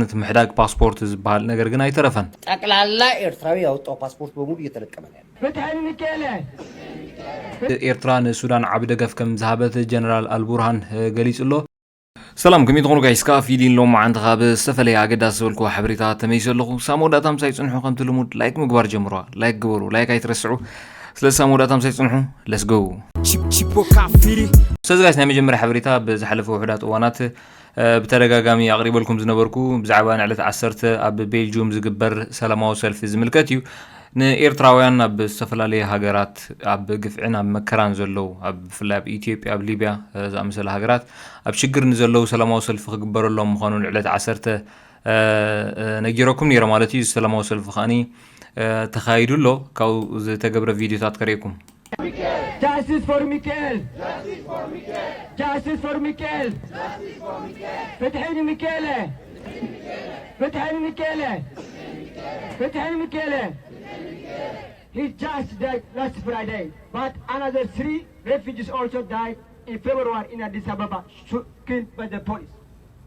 እቲ ምሕዳግ ፓስፖርት ዝበሃል ነገር ግን ኣይተረፈን። ጠቅላላ ኤርትራዊ ያወጣው ፓስፖርት በሙሉ እየተለቀመ ነው ያለው። ፍትሕን ሚካኤለ ኤርትራ ንሱዳን ዓቢ ደገፍ ከም ዝሃበት ጀነራል ኣልቡርሃን ገሊጹ ኣሎ። ሰላም፣ ከመይ ትኾኑ ጋይስ? ካብ ፊሊን ሎም መዓንቲ ካብ ዝተፈለየ ኣገዳሲ ዝበልኩ ሓበሬታ ተመይሰ ኣለኹ። ሳብ መወዳእታ ምሳይ ጽንሑ። ከምቲ ልሙድ ላይክ ምግባር ጀምሩዋ። ላይክ ግበሩ፣ ላይክ ኣይትረስዑ። ስለዚ ሳብ መወዳእታ ምሳይ ጽንሑ። Let's go። ስለዚ ጋይስ፣ ናይ መጀመርያ ሓበሬታ፣ ብዝሓለፈ ውሑዳት እዋናት ብተደጋጋሚ ኣቕሪበልኩም ዝነበርኩ ብዛዕባ ንዕለት ዓሰርተ ኣብ ቤልጁም ዝግበር ሰላማዊ ሰልፊ ዝምልከት እዩ። ንኤርትራውያን ኣብ ዝተፈላለየ ሃገራት ኣብ ግፍዕን ኣብ መከራን ዘለዉ፣ ኣብ ብፍላይ ኣብ ኢትዮጵያ፣ ኣብ ሊብያ ዝኣመሰለ ሃገራት ኣብ ሽግር ንዘለዉ ሰላማዊ ሰልፊ ክግበረሎም ምዃኑ ንዕለት ዓሰርተ ነጊረኩም ነይረ ማለት እዩ። እዚ ሰላማዊ ሰልፊ ከዓኒ ተኻይዱ ኣሎ። ካብኡ ዝተገብረ ቪድዮታት ከርእየኩም። Justice for Mikel! Justice for Mikel! ፍትሒ ንሚኬለ! ፍትሒ ንሚኬለ! ፍትሒ ንሚኬለ! He just died last Friday, but another three refugees also died in February in Addis Ababa, shot, killed by the police.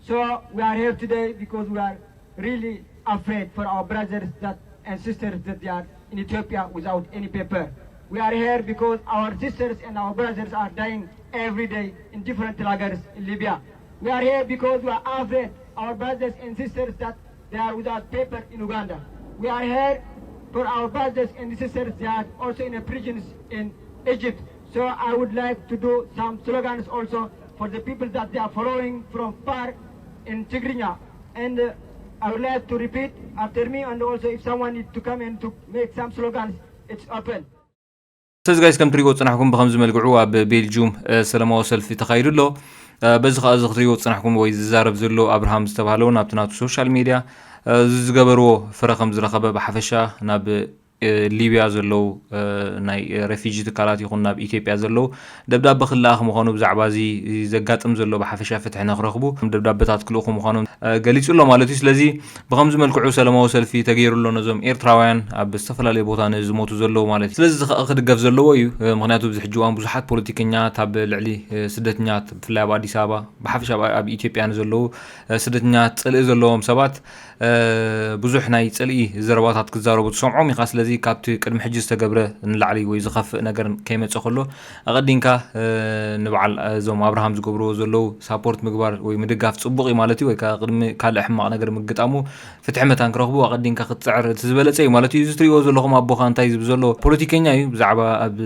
So we are here today because we are really afraid for our brothers that and sisters that they are in Ethiopia without any paper. We are here because our sisters and our brothers are dying every day in different lagers in Libya. We are here because we are afraid our brothers and sisters that they are without paper in Uganda. We are here for our brothers and sisters that are also in the prisons in Egypt. So I would like to do some slogans also for the people that they are following from far in Tigrinya. And uh, I would like to repeat after me, and also if someone needs to come and to make some slogans, it's open. ስለዚ ጋይስ፣ ከም ትሪእዎ ዝጸናሕኩም ብኸምዚ መልክዑ ኣብ ቤልጁም ሰላማዊ ሰልፊ ተኻይዱ ኣሎ። በዚ ከኣ እዚ ክትሪእዎ ዝጸናሕኩም ወይ ዝዛረብ ዘሎ ኣብርሃም ዝተባህለ እውን ኣብቲ ናቱ ሶሻል ሜድያ እዚ ዝገበርዎ ፍረ ከም ዝረኸበ ብሓፈሻ ናብ ሊብያ ዘለዉ ናይ ሬፊጂ ትካላት ይኹን ናብ ኢትዮጵያ ዘለዉ ደብዳበ ክለኣኽ ምዃኑ ብዛዕባ እዚ ዘጋጥም ዘሎ ብሓፈሻ ፍትሒ ንክረኽቡ ደብዳበታት ክልእኹ ምዃኖም ገሊጹ ኣሎ ማለት እዩ። ስለዚ ብኸምዚ መልክዑ ሰላማዊ ሰልፊ ተገይሩ ኣሎ ነዞም ኤርትራውያን ኣብ ዝተፈላለየ ቦታ ንዝሞቱ ዘለዉ ማለት እዩ። ስለዚ እዚ ከዓ ክድገፍ ዘለዎ እዩ። ምክንያቱ ኣብዚ ሕጂ እዋን ብዙሓት ፖለቲከኛት ኣብ ልዕሊ ስደተኛት ብፍላይ ኣብ ኣዲስ ኣበባ ብሓፈሻ ኣብ ኢትዮጵያ ንዘለዉ ስደተኛት ጽልኢ ዘለዎም ሰባት ብዙሕ ናይ ጽልኢ ዘረባታት ክዛረቡ ትሰምዖም ኢኻ። ስለዚ ካብቲ ቅድሚ ሕጂ ዝተገብረ ንላዕሊ ወይ ዝኸፍእ ነገር ከይመጸ ከሎ ኣቐዲምካ ንበዓል እዞም ኣብርሃም ዝገብርዎ ዘለዉ ሳፖርት ምግባር ወይ ምድጋፍ ጽቡቕ እዩ ማለት እዩ። ወይ ከዓ ቅድሚ ካልእ ሕማቕ ነገር ምግጣሙ ፍትሒ መታን ክረኽቡ ኣቐዲምካ ክትጽዕር እቲ ዝበለጸ እዩ ማለት እዩ። እዚ ትሪእዎ ዘለኹም ኣቦኻ እንታይ ዝብል ዘሎ ፖለቲከኛ እዩ። ብዛዕባ ኣብ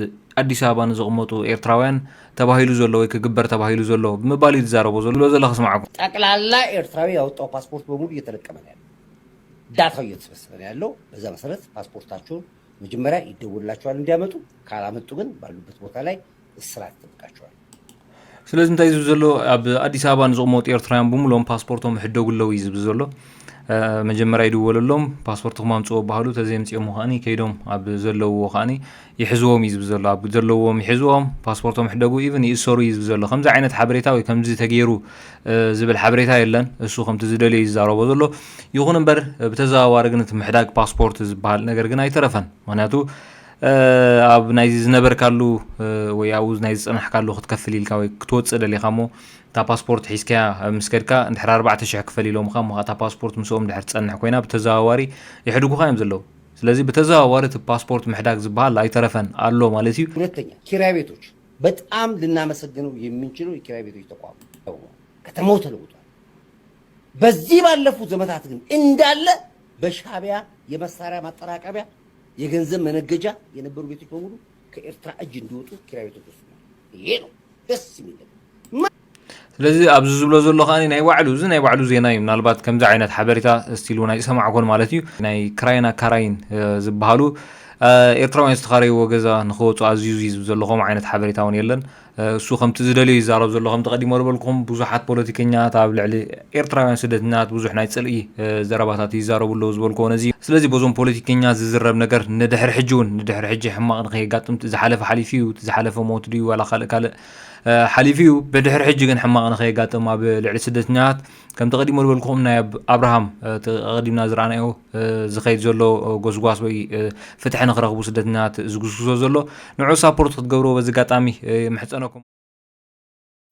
ኣዲስ ኣበባ ንዝቕመጡ ኤርትራውያን ተባሂሉ ዘሎ ወይ ክግበር ተባሂሉ ዘሎ ብምባል እዩ ዝዛረቦ ዘሎ ዘሎ ከስምዓኩም። ጠቅላላ ኤርትራዊ ያወጣው ፓስፖርት በሙሉ እየተለቀመ ነው ያለው። ዳታው እየተሰበሰበ ነው ያለው። በዛ መሰረት ፓስፖርታችሁን መጀመሪያ ይደወልላችኋል እንዲያመጡ፣ ካላመጡ ግን ባሉበት ቦታ ላይ እስራት ይጠብቃችኋል። ስለዚ እንታይ ዝብል ዘሎ ኣብ ኣዲስ ኣበባ ንዝቕመጡ ኤርትራውያን ብምሎም ፓስፖርቶም ሕደጉ ኣለዉ እዩ ዝብል ዘሎ። መጀመርያ ይድወለሎም፣ ፓስፖርትኹም ኣምፅኡ በሃሉ። ተዘይምፅኦም ከዓኒ ከይዶም ኣብ ዘለውዎ ከዓኒ ይሕዝዎም እዩ ዝብል ዘሎ። ኣብ ዘለዎም ይሕዝዎም፣ ፓስፖርቶም ሕደጉ፣ ኢቭን ይእሰሩ እዩ ዝብል ዘሎ። ከምዚ ዓይነት ሓበሬታ ወይ ከምዚ ተገይሩ ዝብል ሓበሬታ የለን። እሱ ከምቲ ዝደልዮ እዩ ዝዛረቦ ዘሎ። ይኹን እምበር ብተዘዋዋሪ ግን እቲ ምሕዳግ ፓስፖርት ዝበሃል ነገር ግን ኣይተረፈን። ምክንያቱ ኣብ ናይዚ ዝነበርካሉ ወይ ኣብኡ ናይ ዝፀናሕካሉ ክትከፍል ኢልካ ወይ ክትወፅእ ደሊኻ እሞ እታ ፓስፖርት ሒዝካያ ምስ ከድካ እንድሕር ኣርባዕተ ሽሕ ክፈል ኢሎምኻ እሞ እታ ፓስፖርት ምስኦም እንድሕር ትፀንሕ ኮይና ብተዘዋዋሪ የሕድጉኻ እዮም ዘለዉ። ስለዚ ብተዘዋዋሪ እቲ ፓስፖርት ምሕዳግ ዝበሃል ኣይተረፈን ኣሎ ማለት እዩ። ሁለተኛ ኪራይ ቤቶች በጣም ልናመሰግነው የምንችለው የኪራይ ቤቶች ተቋም ነው። ከተማው ተለውጧል። በዚህ ባለፉት ዘመታት ግን እንዳለ በሻዕቢያ የመሳሪያ ማጠራቀሚያ የገንዘብ መነገጃ የነበሩ ቤቶች በሙሉ ከኤርትራ እጅ እንዲወጡ ኪራይ ቤቶች ወስነዋል። ይሄ ነው ደስ የሚል ነገር። ስለዚ ኣብዚ ዝብሎ ዘሎ ከኣ ናይ ባዕሉ እዚ ናይ ባዕሉ ዜና እዩ። ምናልባት ከምዚ ዓይነት ሓበሬታ ስቲል እውን ኣይሰማዕኩን ማለት እዩ። ናይ ክራይን ኣካራይን ዝበሃሉ ኤርትራውያን ዝተኻረይዎ ገዛ ንክወፁ ኣዝዩ እዩ ዝብል ዘሎ። ከምኡ ዓይነት ሓበሬታ እውን የለን። እሱ ከምቲ ዝደልዮ ይዛረብ ዘሎ። ከምቲ ቀዲሞ ዝበልኩም ብዙሓት ፖለቲከኛት ኣብ ልዕሊ ኤርትራውያን ስደተኛታት ብዙሕ ናይ ጽልኢ ዘረባታት ይዛረቡ ኣለዉ ዝበልክዎ ነዚ። ስለዚ በዞም ፖለቲከኛ ዝዝረብ ነገር ንድሕሪ ሕጂ እውን ንድሕሪ ሕጂ ሕማቕ ንከየጋጥም ዝሓለፈ ሓሊፉ እዩ። ዝሓለፈ ሞት ድዩ ዋላ ካልእ ካልእ ሓሊፉ እዩ። ብድሕሪ ሕጂ ግን ሕማቕ ንከየጋጥም ኣብ ልዕሊ ስደተኛታት ከምቲ ቀዲሞ ዝበልኩኹም ናይ ኣብርሃም ቀዲምና ዝረኣናዮ ዝኸይድ ዘሎ ጎስጓስ ወይ ፍትሒ ንክረኽቡ ስደተኛታት ዝጉስጉሶ ዘሎ ንዑ ሳፖርት ክትገብርዎ በዚ ኣጋጣሚ ምሕፀነኩም።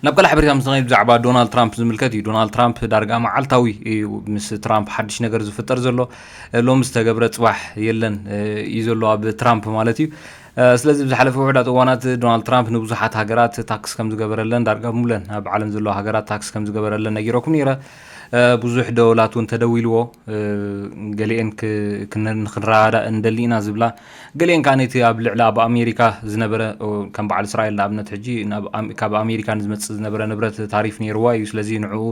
ናብ ካልእ ሓበሬታ ምስ ንኸይድ ብዛዕባ ዶናልድ ትራምፕ ዝምልከት እዩ። ዶናልድ ትራምፕ ዳርጋ መዓልታዊ እዩ ምስ ትራምፕ ሓድሽ ነገር ዝፍጠር ዘሎ። ሎሚ ዝተገብረ ጽባሕ የለን እዩ ዘሎ ኣብ ትራምፕ ማለት እዩ። ስለዚ ብዝሓለፈ ውሕዳት እዋናት ዶናልድ ትራምፕ ንብዙሓት ሃገራት ታክስ ከም ዝገበረለን ዳርጋ ብሙለን ኣብ ዓለም ዘለዋ ሃገራት ታክስ ከም ዝገበረለን ነጊረኩም ነይረ። ብዙሕ ደወላት እውን ተደዊልዎ። ገሊኤን ንክንረዳእ እንደሊ ኢና ዝብላ፣ ገሊኤን ከዓ ነቲ ኣብ ልዕሊ ኣብ ኣሜሪካ ዝነበረ ከም በዓል እስራኤል ንኣብነት ሕጂ ካብ ኣሜሪካ ንዝመፅእ ዝነበረ ንብረት ታሪፍ ነይርዋ እዩ። ስለዚ ንዕኡ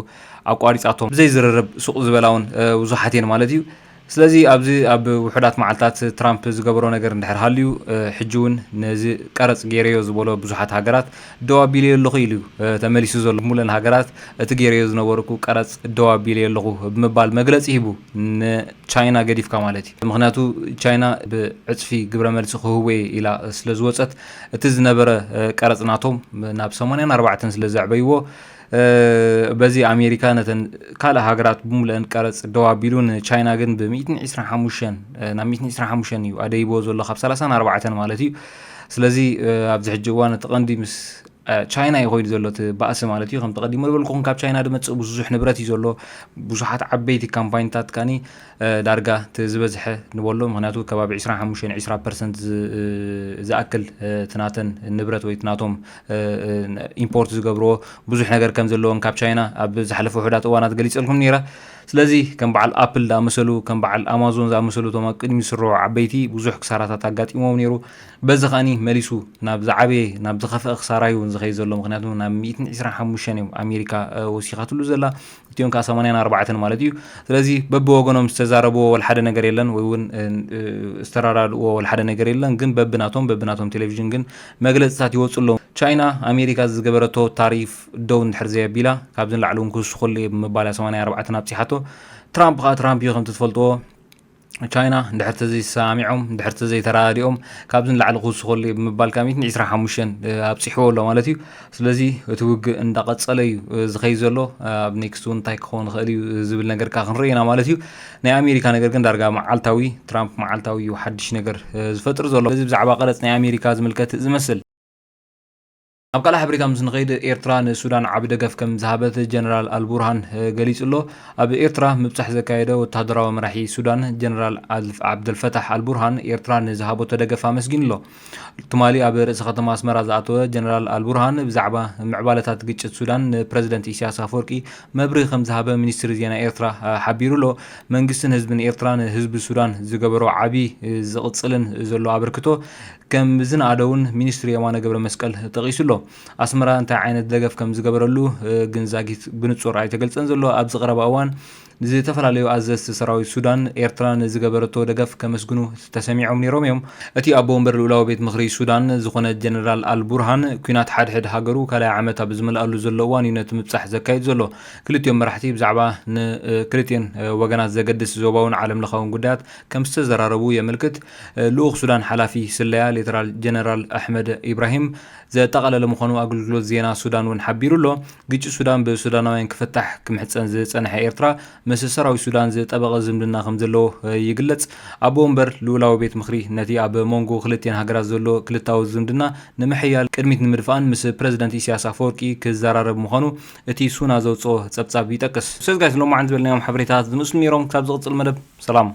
ኣቋሪፃቶም ብዘይ ዝርርብ ሱቕ ዝበላ እውን ብዙሓት እየን ማለት እዩ። ስለዚ ኣብዚ ኣብ ውሑዳት መዓልታት ትራምፕ ዝገበሮ ነገር እንድሕር ሃልዩ፣ ሕጂ እውን ነዚ ቀረፅ ገይረዮ ዝበሎ ብዙሓት ሃገራት ደው ኣቢለዮ ኣለኹ ኢሉ እዩ ተመሊሱ ዘሎ። ሙለን ሃገራት እቲ ገይረዮ ዝነበርኩ ቀረፅ ደው ኣቢለዮ ኣለኹ ብምባል መግለፂ ሂቡ፣ ንቻይና ገዲፍካ ማለት እዩ። ምክንያቱ ቻይና ብዕፅፊ ግብረ መልሲ ክህቦ እየ ኢላ ስለ ዝወፀት፣ እቲ ዝነበረ ቀረፅ ናቶም ናብ ሰማንያን ኣርባዕተን ስለ ዘዕበይዎ፣ በዚ ኣሜሪካ ነተን ካልእ ሃገራት ብምሉአን ቀረፅ ደው ኣቢሉ፣ ንቻይና ግን ብ ሚእትን ዕስራን ሓሙሽተን ናብ ሚእትን ዕስራን ሓሙሽተን እዩ ኣደይብዎ ዘሎ ካብ ሰላሳን ኣርባዕተን ማለት እዩ። ስለዚ ኣብዚ ሕጂ እዋን እቲ ቀንዲ ምስ ቻይና እዩ ኮይኑ ዘሎ እቲ ባእሲ ማለት እዩ። ከም ተቐዲሞ ዝበልኩኹም ካብ ቻይና ዝመፅእ ብዙሕ ንብረት እዩ ዘሎ። ብዙሓት ዓበይቲ ካምፓኒታት ካኒ ዳርጋ እቲ ዝበዝሐ ንበሎ፣ ምክንያቱ ከባቢ ዕስራን ሓሙሽተን ዕስራ ፐርሰንት ዝኣክል እቲ ናተን ንብረት ወይ እቲ ናቶም ኢምፖርት ዝገብርዎ ብዙሕ ነገር ከም ዘለዎም ካብ ቻይና ኣብ ዝሓለፈ ውሑዳት እዋናት ገሊፀልኩም ነይረ። ስለዚ ከም በዓል ኣፕል ዝኣመሰሉ፣ ከም በዓል ኣማዞን ዝኣመሰሉ እቶም ኣብ ቅድሚ ዝስርዑ ዓበይቲ ብዙሕ ክሳራታት ኣጋጢሞም ነይሩ። በዚ ከኣኒ መሊሱ ናብ ዝዓበየ ናብ ዝኸፍአ ክሳራ እዩ እውን ዝኸይድ ዘሎ። ምክንያቱ ናብ ሚእትን ዕስራን ሓሙሽተን እዮም ኣሜሪካ ወሲኻትሉ ዘላ፣ እቲኦም ከዓ ሰማንያን ኣርባዕተን ማለት እዩ። ስለዚ በብወገኖም ዝተዛረብዎ ወልሓደ ነገር የለን ወይ እውን ዝተራዳድእዎ ወልሓደ ነገር የለን። ግን በብናቶም በብናቶም ቴሌቪዥን ግን መግለፅታት ይወፁ ኣለዉ። ቻይና ኣሜሪካ ዝገበረቶ ታሪፍ ደው እንድሕር ዘየቢላ ካብዚ ንላዕሊ እውን ክውስኸሉ እየ ብምባል እያ ሰማንያን ኣርባዕተን ኣብፂሓቶ። ትራምፕ ከዓ ትራምፕ እዩ ከምቲ ትፈልጥዎ። ቻይና እንድሕር ተዘይሰማሚዖም እንድሕር ተዘይተረዳዲኦም ካብዚ ንላዕሊ ክውስኸሉ እየ ብምባል ካብ ሚእትን ዕስራን ሓሙሽተን ኣብፂሕዎ ኣሎ ማለት እዩ። ስለዚ እቲ ውግእ እንዳቐፀለ እዩ ዝኸይድ ዘሎ። ኣብ ኔክስት እውን እንታይ ክኸውን ይኽእል እዩ ዝብል ነገር ከዓ ክንርኢ ኢና ማለት እዩ። ናይ ኣሜሪካ ነገር ግን ዳርጋ መዓልታዊ ትራምፕ መዓልታዊ እዩ ሓድሽ ነገር ዝፈጥር ዘሎ። ስለዚ ብዛዕባ ቀረፅ ናይ ኣሜሪካ ዝምልከት ዝመስል። ኣብ ካልእ ሓበሬታ ምስ ንኸይድ፣ ኤርትራ ንሱዳን ዓቢ ደገፍ ከም ዝሃበት ጀነራል ኣልቡርሃን ገሊጹ ኣሎ። ኣብ ኤርትራ ምብጻሕ ዘካየደ ወተሃደራዊ መራሒ ሱዳን ጀነራል ኣልፍ-፣ ዓብደልፈታሕ ኣልቡርሃን ኤርትራ ንዝሃበቶ ደገፍ ኣመስጊኑ ኣሎ። ትማሊ ኣብ ርእሰ ከተማ ኣስመራ ዝኣተወ ጀነራል ኣልቡርሃን ብዛዕባ ምዕባለታት ግጭት ሱዳን ንፕረዚደንት ኢሳያስ ኣፈወርቂ መብርሂ ከም ዝሃበ ሚኒስትሪ ዜና ኤርትራ ሓቢሩ ኣሎ። መንግስትን ህዝብን ኤርትራ ንህዝቢ ሱዳን ዝገበሮ ዓቢ ዝቕጽልን ዘሎ ኣበርክቶ ከም ዝነኣደ እውን ሚኒስትሪ የማነ ገብረ መስቀል ጠቒሱ ኣሎ። ኣስመራ እንታይ ዓይነት ደገፍ ከም ዝገበረሉ ግን ዛጊት ብንጹር ኣይተገልጸን ዘሎ። ኣብዚ ቀረባ እዋን ዝተፈላለዩ ኣዘዝቲ ሰራዊት ሱዳን ኤርትራ ንዝገበረቶ ደገፍ ከመስግኑ ተሰሚዖም ነይሮም እዮም። እቲ ኣቦ ወንበር ልኡላዊ ቤት ምኽሪ ሱዳን ዝኾነ ጀነራል ኣል ቡርሃን፣ ኲናት ሓድሕድ ሃገሩ ካልኣይ ዓመት ኣብ ዝመልኣሉ ዘሎ እዋን እዩ ነቲ ምብጻሕ ዘካይድ ዘሎ። ክልቲኦም መራሕቲ ብዛዕባ ንክልቲኤን ወገናት ዘገድስ ዞባውን ዓለምለኻውን ጉዳያት ከም ዝተዘራረቡ የመልክት። ልኡኽ ሱዳን ሓላፊ ስለያ ሌተናል ጀነራል ኣሕመድ ኢብራሂም ዘጠቓለለ ምዃኑ ኣገልግሎት ዜና ሱዳን እውን ሓቢሩ ኣሎ። ግጭት ሱዳን ብሱዳናውያን ክፍታሕ ክምሕጸን ዝጸንሐ ኤርትራ፣ ምስ ሰራዊት ሱዳን ዝጠበቐ ዝምድና ከም ዘለዎ ይግለጽ። ኣቦ ወንበር ልኡላዊ ቤት ምኽሪ ነቲ ኣብ መንጎ ክልቲኤን ሃገራት ዘሎ ክልታዊ ዝምድና ንምሕያል ቅድሚት ንምድፋእን ምስ ፕረዚደንት ኢሳያስ ኣፈወርቂ ክዘራረብ ምዃኑ እቲ ሱና ዘውጽኦ ጸብጻብ ይጠቅስ። ሰዝጋይ ስለማዓን ዝበልናዮም ሓበሬታታት ዝመስሉ ነይሮም። ክሳብ ዝቕጽል መደብ ሰላም።